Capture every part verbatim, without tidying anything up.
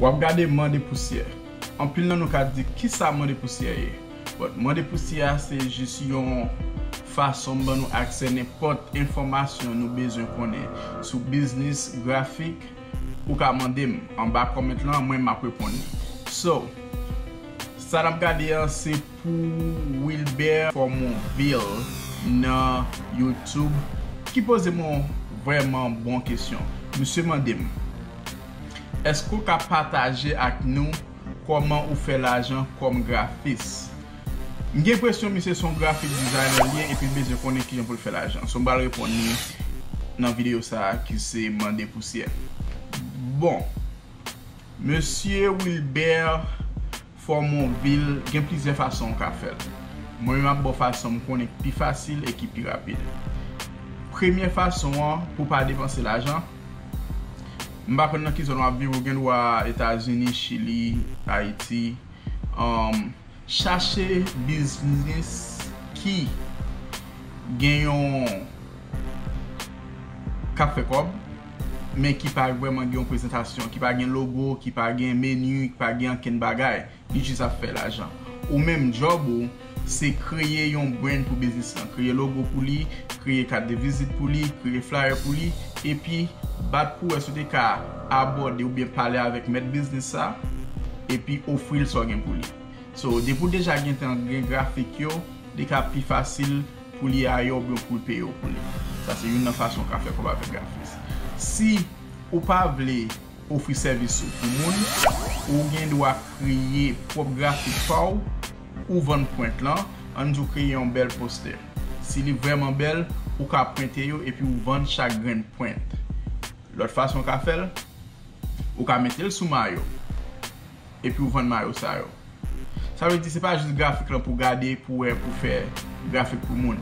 W ap gade mande pousyè. Anpil nan nou ka di, "Kisa mande pousyè ye?" But mande pousyè a se jis yon fason m ban nou aksè nenpòt enfòmasyon nou bezwen konnen sou biznis, grafik, ou ka mande m anba comment lan, mwen m ap reponn li. So, sa n ap gade an se pou Wilbert Formonville nan YouTube ki poze m yon vrèman bon kesyon. Misye mande m, "Èske w ka pataje ak nou kòman ou fè lajan kòm grafis?" M gen enpresyon misye se yon graphic designer li ye epi l bezwen konnen kijan pou l fè lajan. So m pral reponn li nan videyo sa a ki se mande pousyè. Bon, Mesye Wilbert Formonville, gen plizyè fason w ka fè l. Mwen menm m ap ba w fason m konnen ki pi fasil e ki pi rapid. Premye fason an, pou w pa depanse lajan, m pa konn nan ki zòn w ap viv, ou gen dwa Etazini, Chili, Ayiti. Um, chache biznis ki gen yon k ap fè kòb, men ki pa vrèman gen yon prezantasyon, ki pa gen logo, ki pa gen meni, ki pa gen ankenn bagay. Li jis ap fè lajan. Ou menm, djòb ou, se kreye yon brand pou biznis lan. Kreye logo pou li, kreye kat de vizit pou li, kreye flyer pou li, epi bat pou wè si w te ka abòde oubyen pale avèk mèt biznis sa, epi ofri l sa w gen pou li. So, depi w deja gentan gen grafik yo, li ka pi fasil pou li a yo oubyen pou l peye w pou li. Sa se youn nan fason w ka fè kòb avèk grafis. Si ou pa vle ofri sèvis ou pou moun, ou gen dwa kreye pwòp grafik pa w, ou vann pwent lan, ann di w kreye yon bèl postè. Si li vrèman bèl, ou ka prente yo epi ou vann chak grenn pwent. Lòt fason w ka fè l, ou ka mete l sou mayo, epi ou vann mayo sa yo. Sa vle di se pa jis grafik lan pou gade, pou wè, pou fè grafik pou moun.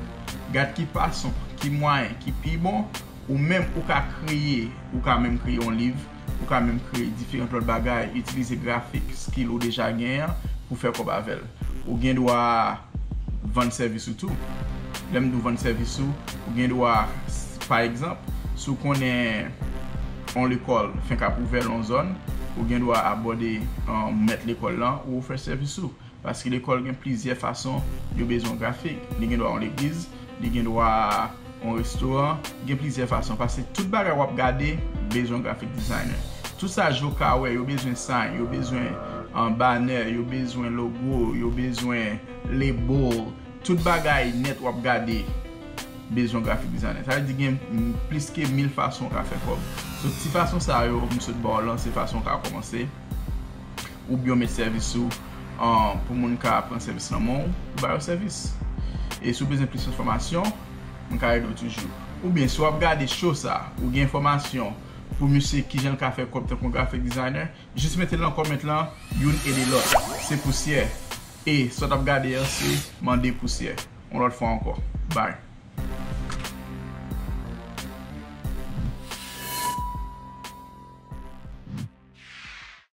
Gad ki fason, ki mwayen ki pi bon, ou menm ou ka kreye, ou ka menm kreye yon liv, ou ka menm kreye diferan lòt bagay, itilize grafik skill ou deja genyen an pou fè kòb avè l. Ou gen dwa vann sèvis ou tou. Lè m di w vann sèvis ou, ou gen dwa, pa egzanp, si w konnen yon lekòl fenk ap ouvè nan yon zòn, ou gen dwa abòde, um, mèt lekòl lan, ou ofè sèvis ou. Paske lekòl gen plizyè fason yo bezwen yon grafik. Li gen dwa yon legliz, li gen dwa yon restoran, gen plizyè fason. Paske tout bagay w ap gade bezwen yon graphic designer. Tout sa je w ka wè, yo bezwen sign, yo bezwen, um, banner, yo bezwen logo, yo bezwen label. Tout bagay nèt w ap gade bezwen graphic designer. Sa vle di gen, mm, plis ke mil fason w ka fè kòb. So, ti fason sa yo, m sot ba w lan, se fason w ka kòmanse. Oubyen w met sèvis ou, ah, pou moun ka pran sèvis nan men w, ou ba yo sèvis. E si w bezwen plis enfòmasyon, m ka ede w toujou. Oubyen si w ap gade show sa, ou gen enfòmasyon pou misye kijan l ka fè kòb tankou yon graphic designer, jis mete l nan comment lan, youn ede lòt. Se pousyè. E sa w t ap gade an se mande pousyè. Yon lòt fwa ankò. Bye.